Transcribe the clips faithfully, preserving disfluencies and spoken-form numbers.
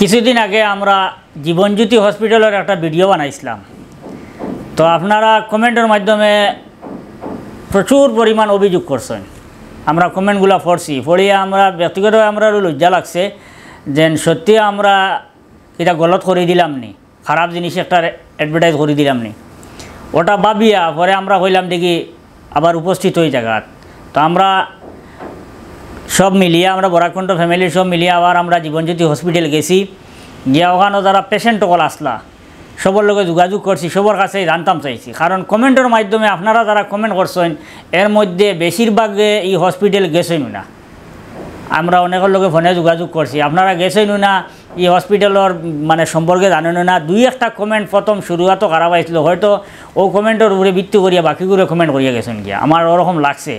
কিছুদিন আগে আমরা জীবনজ্যোতি হসপিটালর একটা ভিডিও বানাইছিলাম। তো আপনারা কমেন্টর মাধ্যমে প্রচুর পরিমাণ অভিযোগ করছেন, আমরা কমেন্টগুলা পড়ছি। পড়িয়া আমরা ব্যক্তিগতভাবে আমরা লজ্জা লাগছে যে সত্যি আমরা এটা গলত করি দিলাম নি, খারাপ জিনিস একটা অ্যাডভার্টাইজ করি দিলাম নি। ওটা ভাবিয়া পরে আমরা কইলাম দেখি আবার উপস্থিত হই জায়গাত। তো আমরা সব মিলিয়া, আমরা বরাকণ্ঠ ফ্যামিলির সব মিলিয়া আবার আমরা জীবনজ্যোতি হসপিটাল গেছি। গিয়া ওখানো যারা পেশেন্ট অকল আসলা, সবর লগে যোগাযোগ করছি, সবর কাছে জানতাম চাইছি। কারণ কমেন্টর মাধ্যমে আপনারা যারা কমেন্ট করছেন, এর মধ্যে বেশিরভাগে এই হসপিটাল গেছেন না। আমরা অনেকের লগে ফোনে যোগাযোগ করছি, আপনারা গেছেন না, এই হসপিটালর মানে সম্পর্কে জানেন না। দুই একটা কমেন্ট প্রথম শুরুয়াতও খারাপ আইছিল, হয়তো ও কমেন্টর উপরে ভিত্তি করিয়া বাকিগুলো কমেন্ট করিয়া গেছেন গিয়া, আমার ওরকম লাগছে।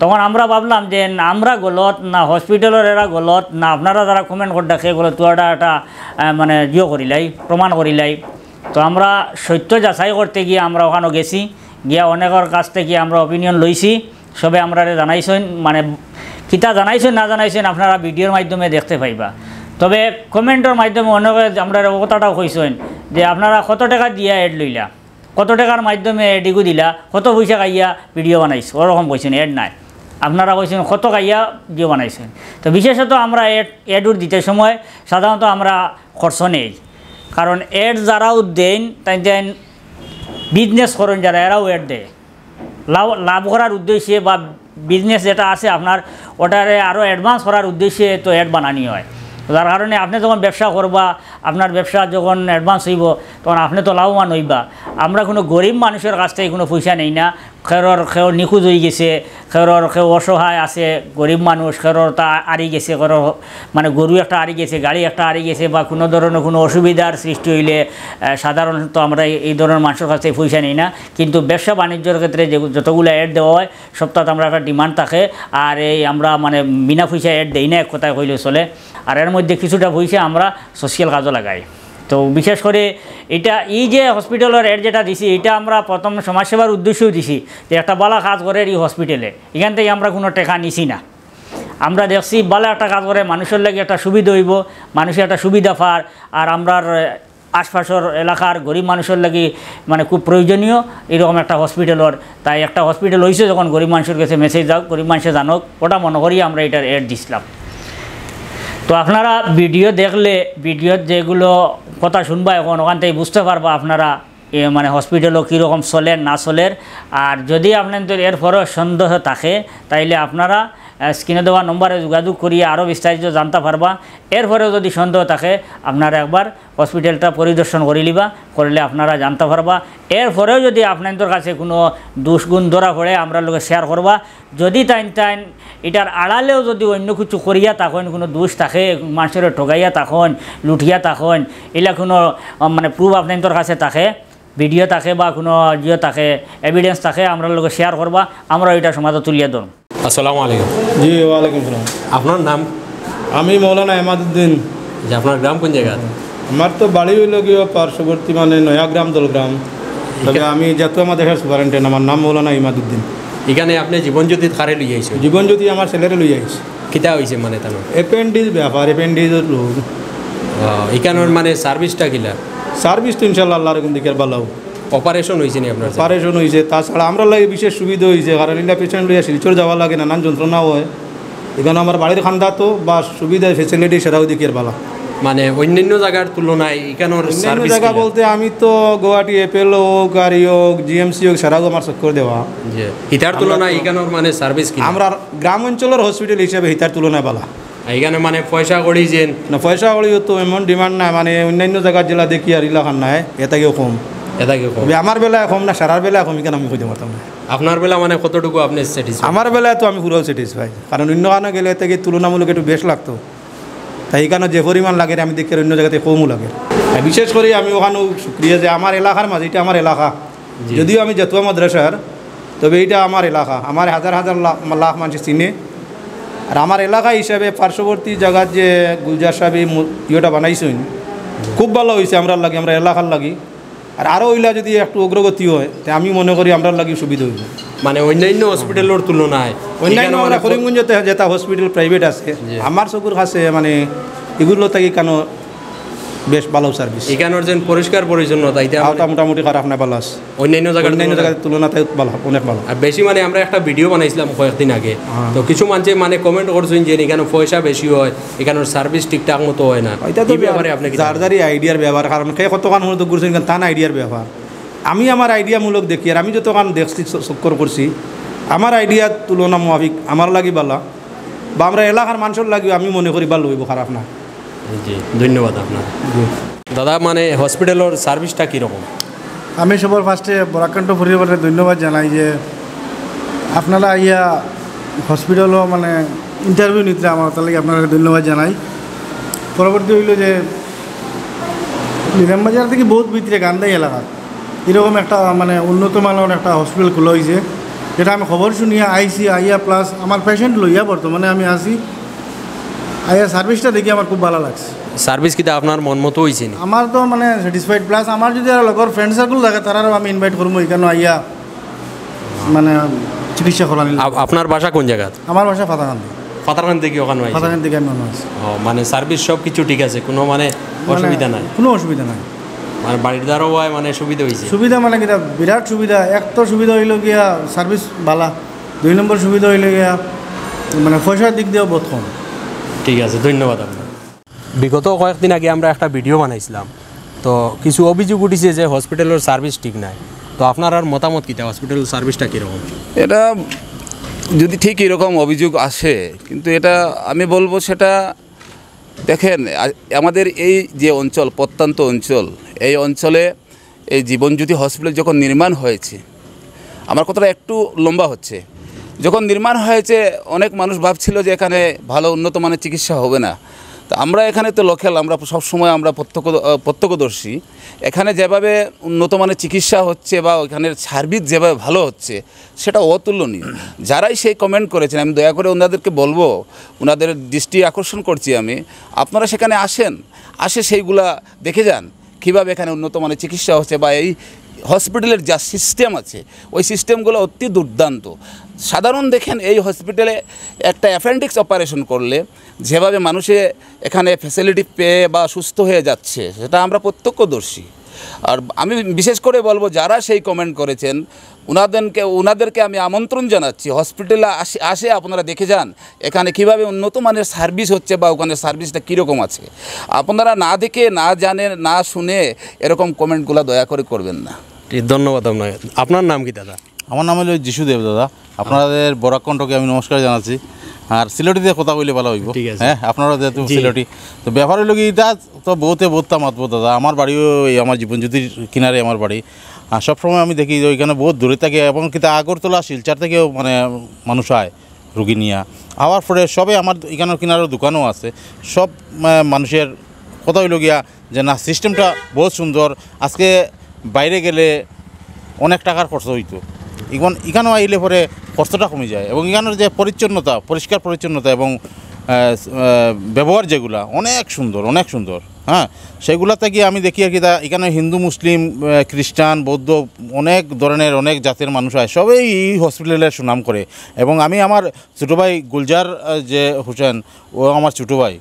তখন আমরা ভাবলাম যে না, আমরা গলত না, হসপিটালর এরা গলত না, আপনারা যারা কমেন্ট করে ডাকে গলত, তো এটা একটা আহ, মানে জিও করিলাই, প্রমাণ করিলাই। তো আমরা সত্য যাচাই করতে গিয়ে আমরা ওখানে গেছি, গিয়া অনেকের কাছ থেকে আমরা অপিনিয়ন লইছি। সবে আমরারে জানাইছেন, মানে কিতা জানাইছেন না জানাইছেন আপনারা ভিডিওর মাধ্যমে দেখতে পাইবা। তবে কমেন্টর মাধ্যমে অনেকে আমরারে ও কথাটাও কইছেন যে আপনারা কত টাকা দিয়া অ্যাড লইলা, কত টাকার মাধ্যমে অ্যাড ইগু দিলা, কত পয়সা খাইয়া ভিডিও বানাইছো, ওরকম কইছেন, অ্যাড নাই। আপনারা কইছেন কত খাইয়া ভিডিও বানাইছেন। তো বিশেষত আমরা অ্যাড অ্যাডুর দিতে সময় সাধারণত আমরা খরচ নেই, কারণ অ্যাড যারাও দেন তাই দেন বিজনেস করেন যারা, এরাও অ্যাড দেয় লাভ লাভ করার উদ্দেশ্যে বা বিজনেস যেটা আছে আপনার, ওটারে আরও অ্যাডভান্স করার উদ্দেশ্যে তো অ্যাড বানানি হয়। যার কারণে আপনি যখন ব্যবসা করবা, আপনার ব্যবসা যখন অ্যাডভান্স হইব, তখন আপনি তো লাভবান হইবা। আমরা কোনো গরিব মানুষের কাছ থেকে কোনো পয়সা নেই না। কেউর কেউ নিখোঁজ হয়ে গেছে, কেউর কেউ অসহায় আছে, গরিব মানুষ, কেউর তা আরি গেছে, কেউর মানে গরু একটা আরি গেছে, গাড়ি একটা আরি গেছে, বা কোনো ধরনের কোনো অসুবিধার সৃষ্টি হইলে আহ, সাধারণত আমরা এই এই ধরনের মানুষের কাছ থেকে পয়সা নেই না। কিন্তু ব্যবসা বাণিজ্যর ক্ষেত্রে যে যতগুলো অ্যাড দেওয়া হয়, সপ্তাহে আমরা একটা ডিমান্ড থাকে। আর এই আমরা মানে বিনা পয়সা অ্যাড দেই না, এক কথায় কইলে চলে। আর এর মধ্যে কিছুটা পয়সা আমরা সোশ্যাল কাজও লাগাই। তো বিশেষ করে এটা, এই যে হসপিটালর অ্যাড যেটা দিছি, এটা আমরা প্রথম সমাজসেবার উদ্দেশ্যেও দিছি, যে একটা ভালা কাজ করে এই হসপিটালে, এখান থেকে আমরা কোনো টাকা নিছি না। আমরা দেখছি ভালা একটা কাজ করে, মানুষের লাগি একটা সুবিধা হইব, মানুষের একটা সুবিধা পার। আর আমরার আশপাশর এলাকার গরিব মানুষের লাগি মানে খুব প্রয়োজনীয় এরকম একটা হসপিটালর। তাই একটা হসপিটাল হইছে যখন, গরিব মানুষের কাছে মেসেজ যাও, গরিব মানুষে জানুক, ওটা মনে করি আমরা এটার অ্যাড দিছিলাম। তো আপনারা ভিডিও দেখলে, ভিডিওর যেগুলো কথা শুনবা এখন, ওখান থেকে বুঝতে পারবা আপনারা এ, মানে হসপিটালও কীরকম চলের না চলের। আর যদি আপনাদের এরপরেও সন্দেহ থাকে, তাইলে আপনারা আহ, স্ক্রিনে দেওয়া নম্বরে যোগাযোগ করিয়া আরও বিস্তারিত জানতে পারবা। এরপরেও যদি সন্দেহ থাকে, আপনারা একবার হসপিটালটা পরিদর্শন করি লিবা, করলে আপনারা জানতে পারবা। এরপরেও যদি আপনাদের কাছে কোনো দুষগুণ ধরা পড়ে, আমরার লগে শেয়ার করবা। যদি তাইন তাইন এটার আড়ালেও যদি অন্য কিছু করিয়া থাকইন, কোনো দুষ থাকে, মানুষের ঠগাইয়া থাকইন, লুটিয়া থাকইন, এলা কোনো আহ, মানে প্রুফ আপনাদের কাছে থাকে, ভিডিও থাকে বা কোনো ইয়ে থাকে, এভিডেন্স থাকে, আমরার লগে শেয়ার করবা, আমরা এটা সমাজে তুলিয়া ধরমু। আসসালামু আলাইকুম। জি, ওয়ালাইকুম সালাম। আপনার নাম? আমি মৌলানা এমাদুদ্দিন। যে আপনার গ্রাম কোন জায়গা? আমার তো বাড়ি হইল গিয়ে পার্শ্ববর্তী মানে নয়াগ্রাম দলগ্রাম, তবে এখা- আমি জাতুয়া মাদ্রাসার সুপারিনটেন্ডেন্ট। আমার নাম মৌলানা ইমাদুদ্দিন। এখানে আপনি জীবনজ্যোতি কারে লইয়া আইছেন? জীবনজ্যোতি আমার ছেলেরে লইয়া আইছি। কিতা হইছে মানে তার? অ্যাপেন্ডিক্স ব্যাপার, অ্যাপেন্ডিক্সর রোগ। আহ, এখানোর মানে সার্ভিসটা কিলা? সার্ভিস তো ইনশাল্লাহ আল্লাহর হুকুম দেখি আর ভালো। অপারেশন হইছে নি আপনার? অপারেশন হইছে, তাছাড়া আমরার লাগি বিশেষ সুবিধা হইছে, কারণ ইলা পেশেন্ট লইয়া শিলচর যাওয়া লাগে, নানান যন্ত্রণা হয়। এখানে আমার বাড়ির কান্দাত বা সুবিধা, ফেসিলিটি সেরাও দেখি আর ভালো। মানে অন্যান্য জায়গার তুলনায় এখানোর অন্যান্য সার্ভিস জায়গা কিলা? বলতে আমি তো গুয়াহাটি অ্যাপোলো হোক, আর ই হোক, জিএমসি হোক, সেরাও আমার চক্কর দেওয়া। জি। ইতার আমরা তুলনায় তো এখানোর মানে সার্ভিস কিলা? আমরা গ্রাম অঞ্চলের হসপিটাল হিসাবে ইতার তুলনায় ভালো। আর এখানে মানে পয়সা কড়ি যে না, পয়সা কড়ি তো এমন ডিমান্ড নাই, মানে অন্যান্য জায়গার জেলা দেখি আর এলাকার নাই, এটা কেউ কম। এটা কেউ কম। তবে আমার বেলায় কম না, সারার বেলায় কম, এখানে আমি কইতে পারতাম না। আপনার বেলা মানে কতটুকু আপনি স্যাটিসফাই? আমার বেলায় তো আমি পুরো স্যাটিসফাই, কারণ অন্য কানো গেলে এতে গিয়ে তুলনামূলক একটু বেশ লাগতো। তাই এখানে যে পরিমাণ লাগে, আমি দেখি আর অন্য জায়গাতে কমও লাগে। আর বিশেষ করে আমি ওখানেও শুক্রিয়া যে আমার এলাকার মাঝে, এটা আমার এলাকা, জি। যদিও আমি জাতুয়া মাদ্রাসার, তবে এটা আমার এলাকা, আমার হাজার হাজার লা-, লাখ মানুষ চিনে। আর আমার এলাকা হিসাবে পার্শ্ববর্তী জায়গার যে গুলজার সাহেব এই মু-, ইয়েটা বানাইছেন, খুব ভালো হইছে আমরার লাগি, আমরা এলাকার লাগি। আর আরও ওইলা যদি একটু অগ্রগতি হয়, তে আমি মনে করি আমরার লাগি সুবিধা হইব। মানে অন্যান্য হসপিটালর তুলনায় অন্যান্য এখানে আমরা মানে করিমগঞ্জে তে যেটা হসপিটাল প্রাইভেট আছে, জি। আমার চকুর কাছে মানে এগুলো থাকি কেন বেশ ভালো সার্ভিস। এখানোর যে পরিষ্কার পরিচ্ছন্নতা, এটা আওতা মোটামুটি খারাপ না, ভালো আছে। অন্যান্য জায়গার অন্যান্য তুলনায় জায়গার তুলনাতে ভালো, অনেক ভালো। আর বেশি মানে আমরা একটা ভিডিও বানাইছিলাম কয়েকদিন আগে। তো কিছু মানুষে মানে কমেন্ট করছেন যে এখানে পয়সা বেশি হয়, এখানোর সার্ভিস ঠিকঠাক মতো হয় না। এটা তো এই ব্যাপারে আপনি কি যার যারই আইডিয়ার ব্যাপার, কারণ কে কতক্ষণ মতো ঘুরছেন, কারণ তার আইডিয়ার ব্যাপার। আমি আমার আইডিয়ামূলক দেখি, আর আমি যতক্ষণ দেখছি, চ-, চক্কর করছি, আমার আইডিয়ার তুলনা মাফিক আমার লাগি ভালা, বা আমরা এলাকার মানুষের লাগি আমি মনে করি ভালো হইব, খারাপ না। জি, ধন্যবাদ আপনার। দাদা, মানে হসপিটালের সার্ভিসটা কীরকম? আমি সবার ফার্স্টে বরাক কণ্ঠ পরিবারে ধন্যবাদ জানাই যে আপনারা আইয়া হসপিটালও মানে ইন্টারভিউ নিতে আমার, তার লাগি আপনারা ধন্যবাদ জানাই। পরবর্তী হইল যে নিজাম বাজার থেকে বহুত ভিতরে গান্ধাই এলাকা, এরকম একটা মানে উন্নত মানের একটা হসপিটাল খোলা হয়েছে, যেটা আমি খবর শুনিয়া আইছি, আইয়া প্লাস আমার পেশেন্ট লইয়া বর্তমানে আমি আছি। আইয়া সার্ভিসটা দেখি আমার খুব ভালো লাগছে। সার্ভিস কিতা আপনার মন মতো হয়েছে নি? আমার তো মানে স্যাটিসফাইড, প্লাস আমার যদি আর লগর ফ্রেন্ড সার্কেল থাকে, তারারও আমি ইনভাইট করবো এখানে আইয়া মানে চিকিৎসা করানি। আপ-, আপনার বাসা কোন জায়গা? আমার বাসা পাতাকান্দি। পাতাকান্দি থেকে ওখানে আইছে? পাতাকান্দি থেকে আমি ওখানে আইছি। ও, মানে সার্ভিস সব কিছু ঠিক আছে, কোনো মানে মানে অসুবিধা নাই? কোনো অসুবিধা নাই। মানে বাড়ির দ্বারাও হয়, মানে সুবিধা হয়েছে? সুবিধা মানে কিতা, বিরাট সুবিধা। এক তো সুবিধা হইল গিয়া সার্ভিস ভালা, দুই নম্বর সুবিধা হইল গিয়া মানে পয়সার দিক দিয়েও বহুত কম। ঠিক আছে, ধন্যবাদ আপনার। বিগত কয়েকদিন আগে আমরা একটা ভিডিও বানাইছিলাম, তো কিছু অভিযোগ উঠেছে যে হসপিটালের সার্ভিস ঠিক নাই। তো আপনার আর মতামত কিতা, হসপিটালের সার্ভিসটা কীরকম? এটা যদি ঠিক এরকম অভিযোগ আসে, কিন্তু এটা আমি বলবো সেটা, দেখেন, আ-, আমাদের এই যে অঞ্চল, প্রত্যন্ত অঞ্চল, এই অঞ্চলে এই জীবনজ্যোতি হসপিটাল যখন নির্মাণ হয়েছে, আমার কথাটা একটু লম্বা হচ্ছে, যখন নির্মাণ হয়েছে, অনেক মানুষ ভাবছিল যে এখানে ভালো উন্নত মানের চিকিৎসা হবে না। তো আমরা এখানে তো লোকাল, আমরা সবসময় আমরা প্রত্যক্ষ, আহ, প্রত্যক্ষদর্শী। এখানে যেভাবে উন্নত মানের চিকিৎসা হচ্ছে বা ওখানের সার্ভিস যেভাবে ভালো হচ্ছে, সেটা অতুলনীয়। যারাই সেই কমেন্ট করেছেন, আমি দয়া করে ওনাদেরকে বলবো, ওনাদের দৃষ্টি আকর্ষণ করছি আমি, আপনারা সেখানে আসেন, আসে সেইগুলা দেখে যান, কীভাবে এখানে উন্নত মানের চিকিৎসা হচ্ছে বা এই হসপিটালের যা সিস্টেম আছে, ওই সিস্টেমগুলো অতি দুর্দান্ত। সাধারণ দেখেন, এই হসপিটালে একটা অ্যাপেন্ডিক্স অপারেশন করলে যেভাবে মানুষে এখানে ফ্যাসিলিটি পেয়ে বা সুস্থ হয়ে যাচ্ছে, সেটা আমরা প্রত্যক্ষদর্শী। আর আমি বিশেষ করে বলবো, যারা সেই কমেন্ট করেছেন, ওনাদেরকে ওনাদেরকে আমি আমন্ত্রণ জানাচ্ছি, হসপিটালে আসে, আসে আপনারা দেখে যান এখানে কীভাবে উন্নত মানের সার্ভিস হচ্ছে বা ওখানে সার্ভিসটা কীরকম আছে। আপনারা না দেখে, না জানে, না শুনে এরকম কমেন্টগুলো দয়া করে করবেন না। জি, ধন্যবাদ আপনাকে। আপনার নাম কি দাদা? আমার নাম হলো যিশু দেব দাদা। আপনাদের বরাক কণ্ঠকে আমি নমস্কার জানাচ্ছি। আর সিলেটিতে কথা কইলে ভালো হইব। ঠিক আছে। হ্যাঁ, আপনারা যেহেতু জি। সিলেটি, তো ব্যাপার হইলো কি, এটা তো বহুতে বহুতটা মাতবো দাদা। আমার বাড়িও এই আমার জীবনজ্যোতির কিনারে আমার বাড়ি। আর সবসময় আমি দেখি যে ওইখানে বহুত দূরে থাকে এবং কিতা আগরতলা, শিলচর থেকেও মানে মানুষ আয় রুগী নিয়া। আওয়ার পরে সবে আমার এখানে কিনারও দোকানও আছে। সব আহ, মানুষের কথা হইলো গিয়া যে না, সিস্টেমটা বহুত সুন্দর। আজকে বাইরে গেলে অনেক টাকার খরচ হইতো, এখন এখানেও আইলে পরে খরচটা কমে যায় এবং এখানের যে পরিচ্ছন্নতা, পরিষ্কার পরিচ্ছন্নতা এবং আহ, আহ, ব্যবহার যেগুলা অনেক সুন্দর, অনেক সুন্দর। হ্যাঁ, সেগুলা থেকে আমি দেখি আর কি, তা এখানে হিন্দু, মুসলিম, আহ, খ্রিস্টান, বৌদ্ধ, অনেক ধরনের, অনেক জাতের মানুষ আয়, সবেই এই হসপিটালের সুনাম করে। এবং আমি আমার ছোটো ভাই গুলজার, আহ, যে হোসেন, ও আমার ছোটো ভাই।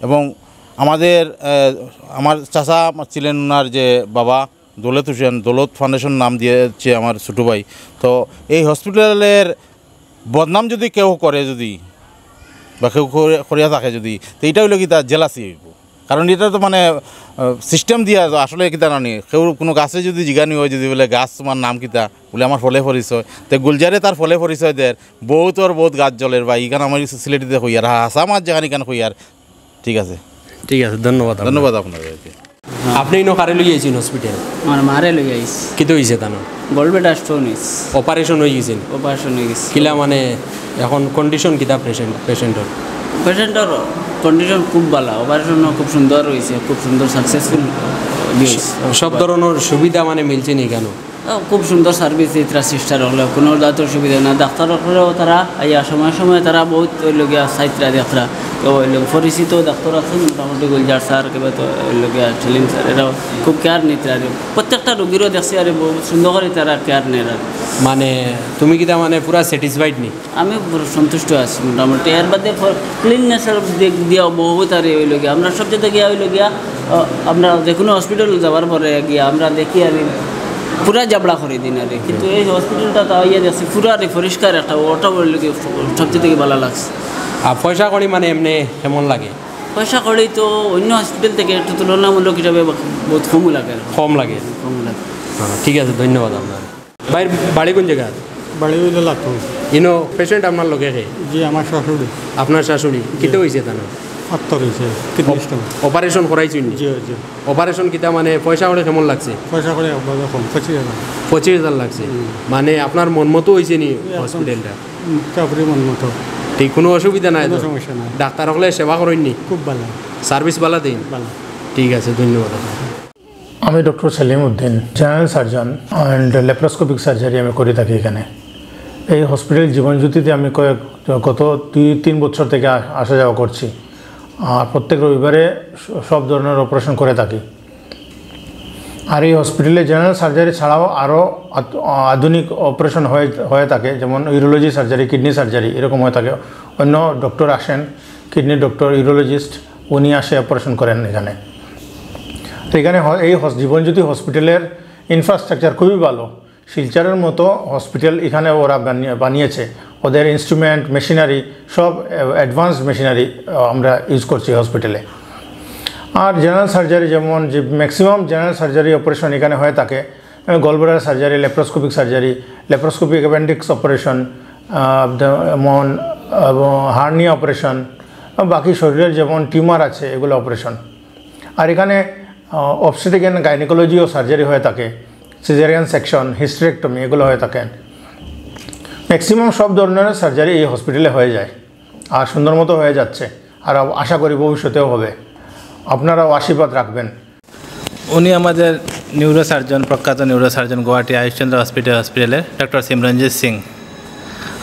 এবং আমাদের, আহ, আমার চাচা ছিলেন, ওনার যে বাবা দৌলত হোসেন, দৌলত ফাউন্ডেশন নাম দিয়েছে আমার ছোটো ভাই। তো এই হসপিটালের বদনাম যদি কেউ করে, যদি বা কেউ করে- করিয়া থাকে যদি, তো এটা হইলো কি, তার জেলাসি হইব। কারণ এটা তো মানে সিস্টেম দিয়া আসলে কিতা নানি, কেউ কোনো গাছে যদি জিগানি হয় যদি বলে, "গাছ তোমার নাম কিতা?" বলে, "আমার ফলে পরিচয়।" তো গুলজারে তার ফলে পরিচয় দের, বহুত আর বহুত গাছ জ্বলের বা এখানে আমার সিলেটিতে কইয়ার, হা, হাসা মাছ যেখানে এখানে কইয়ার। ঠিক আছে, ঠিক আছে, ধন্যবাদ আপনার। ধন্যবাদ আপনাদেরকে। আপনি ইনো কারে লই আইছেন হসপিটাল? আমার মারে লই আইস। কিতা হইছে তানো? গল ব্লাডার স্টোন হইস। অপারেশন হয়ে গেছেন? অপারেশন হয়ে গেছে। কিলা মানে এখন কন্ডিশন কিতা পেশেন্ট, পেশেন্টর? পেশেন্টর কন্ডিশন খুব ভালো, অপারেশন খুব সুন্দর হয়েছে, খুব সুন্দর সাকসেসফুল। সব ধরনের সুবিধা মানে মিলছে নি কেন? খুব সুন্দর সার্ভিস দিতরা সিস্টার হকলে, কোনো জাতর সুবিধা না। ডাক্তার হকলেও তারা আইয়া সময় সময় তারা বহুত ওই লগিয়া চাইতরা দেখতরা। তো ওই লোক পরিচিত ডাক্তার আছইন মোটামুটি, গুলজার স্যার কিবা তো ওই লোকে আর সেলিম স্যার, এরা খুব কেয়ার নিতে আর প্রত্যেকটা রোগীরও দেখছি আর বহুত সুন্দর করে তারা কেয়ার নেয় আর। মানে তুমি কিতা মানে পুরা স্যাটিসফাইড নি? আমি পুরো সন্তুষ্ট আছি মোটামুটি। এর বাদে ক্লিননেসের দিক দিয়া বহুত আর ওই লোকে আমরা সবচেয়ে গিয়া ওই লোকে আমরা যে কোনো হসপিটাল যাওয়ার পরে গিয়া আমরা দেখি আর পুরা জাবড়া করে দিন আর, কিন্তু এই হসপিটালটা তাও ইয়ে দেখছি পুরা আর পরিষ্কার একটা, ওটা ওই লোকে সবচেয়ে ভালো লাগছে। আর পয়সা কড়ি মানে এমনি কেমন লাগে? পয়সা কড়ি তো অন্য হসপিটাল থেকে একটু তুলনামূলক হিসাবে বহুত কমই লাগে আর কি। কম লাগে? কম লাগে। হ্যাঁ, ঠিক আছে, ধন্যবাদ আপনার। ভাইর বাড়ি কোন জায়গা? বাড়ি হইল লাতু। ইনো পেশেন্ট আপনার লগে কে? জি, আমার শাশুড়ি। আপনার শাশুড়ি? কিতা হয়েছে তার? আত্তর হয়েছে, কিডনি স্টোন। অপারেশন করাইছেন নি? জি, জি। অপারেশন কিতা মানে পয়সা কড়ি কেমন লাগছে? পয়সা কড়ি একবারে কম, পঁচিশ হাজার। পঁচিশ হাজার লাগছে। মানে আপনার মন মতো হয়েছে নি হসপিটালটা? মোটামুটি মন মতো। ঠিক, কোনো অসুবিধা নাই তো? কোনো সমস্যা নাই। ডাক্তার হকলে সেবা করেননি? খুব ভালো। সার্ভিস ভালো দেন? ভালো। ঠিক আছে, ধন্যবাদ। আমি doctor Selim Uddin, general surgeon and laparoscopic surgery আমি করে থাকি এখানে। এই হসপিটাল জীবনজ্যোতিতে আমি কয়েক গত দুই তিন বছর থেকে আ- আসা যাওয়া করছি। আর প্রত্যেক রবিবারে স- সব ধরনের অপারেশন করে থাকি। আর এই হসপিটালে জেনারেল সার্জারি ছাড়াও আরও আত- আধুনিক অপারেশন হয়ে হয়ে থাকে, যেমন ইউরোলজি সার্জারি, কিডনি সার্জারি, এরকম হয়ে থাকে। অন্য ডক্টর আসেন, কিডনি ডক্টর, ইউরোলজিস্ট, উনি আসে অপারেশন করেন এখানে। তো এখানে হ- এই হস- জীবনজ্যোতি হসপিটালের ইনফ্রাস্ট্রাকচার খুবই ভালো। শিলচরের মতো হসপিটাল এখানে ওরা বানিয়ে- বানিয়েছে। ওদের ইনস্ট্রুমেন্ট, মেশিনারি, সব অ্যাডভান্সড মেশিনারি আমরা ইউজ করছি হসপিটালে। আর জেনারেল সার্জারি, যেমন যে ম্যাক্সিমাম জেনারেল সার্জারি অপারেশন এখানে হয়ে থাকে, gallbladder surgery, laparoscopic surgery, laparoscopic appendix operation, যেমন হার্নিয়া অপারেশন, বাকি শরীরের যেমন টিউমার আছে, এগুলো অপারেশন। আর এখানে অবস্টেট্রিক অ্যান্ড গাইনোকোলজিও সার্জারি হয়ে থাকে, সিজারিয়ান সেকশন, হিস্টেরেক্টমি, এগুলো হয়ে থাকে। ম্যাক্সিমাম সব ধরনের সার্জারি এই হসপিটালে হয়ে যায়, আর সুন্দর মতো হয়ে যাচ্ছে, আর আশা করি ভবিষ্যতেও হবে। আপনারাও আশীর্বাদ রাখবেন। উনি আমাদের নিউরো সার্জন, প্রখ্যাত নিউরো সার্জন, গুয়াহাটি আয়ুষ চন্দ্র হসপিটাল হসপিটালের ডক্টর সিমরনজিৎ সিং।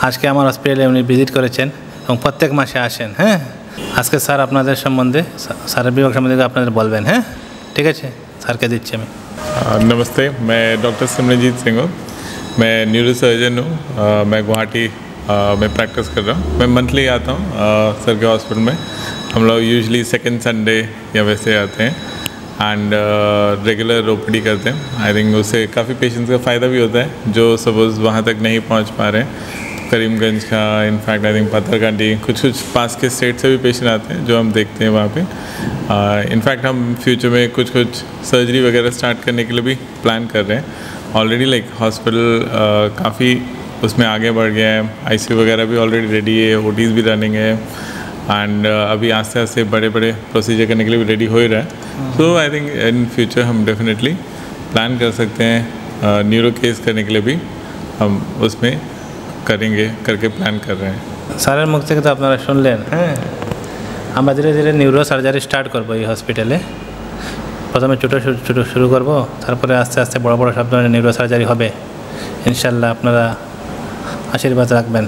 আজকে আমার হসপিটালে উনি ভিজিট করেছেন এবং প্রত্যেক মাসে আসেন। হ্যাঁ, আজকে স্যার আপনাদের সম্বন্ধে, স্যারের বিভাগ সম্বন্ধে আপনাদের বলবেন। হ্যাঁ, ঠিক আছে, স্যারকে দিচ্ছি আমি। नमस्ते, मैं डॉक्टर सिमरनजीत सिंह हूँ। मैं न्यूरो सर्जन हूँ। मैं गुवाहाटी में प्रैक्टिस कर रहा हूँ। मैं मंथली आता हूँ सर के हॉस्पिटल में। हम लोग यूजुअली सेकंड संडे या वैसे आते हैं। एंड रेगुलर ओपीडी करते हैं। आई थिंक उससे काफ़ी पेशेंट्स का फ़ायदा भी होता है जो सपोज वहाँ तक नहीं पहुँच पा रहे हैं। करीमगंज का, इनफैक्ट आई थिंक पाथरकांडी, कुछ कुछ पास के स्टेट से भी पेशेंट आते हैं जो हम देखते हैं वहाँ पे। इनफैक्ट हम फ्यूचर में कुछ कुछ सर्जरी वगैरह स्टार्ट करने के लिए भी प्लान कर रहे हैं। ऑलरेडी लाइक हॉस्पिटल काफ़ी उसमें आगे बढ़ गया है। आईसीयू वगैरह भी ऑलरेडी रेडी है, ओटीज़ भी रनिंग है। एंड अभी आस्ते आस्ते बड़े बड़े प्रोसीजर करने के लिए भी रेडी हो ही रहा है। सो आई थिंक इन फ्यूचर हम डेफिनेटली प्लान कर सकते हैं न्यूरो केस करने के लिए भी। हम उसमें करेंगे, करके प्लान कर रहे हैं। স্যারের মুখ থেকে তো আপনারা শুনলেন। হ্যাঁ, আমরা ধীরে ধীরে নিউরো সার্জারি স্টার্ট করবো এই হসপিটালে। প্রথমে ছোটো ছোটো শুরু করব, তারপরে আস্তে আস্তে বড় বড় সব ধরনের নিউরো সার্জারি হবে ইনশাল্লাহ। আপনারা আশীর্বাদ রাখবেন।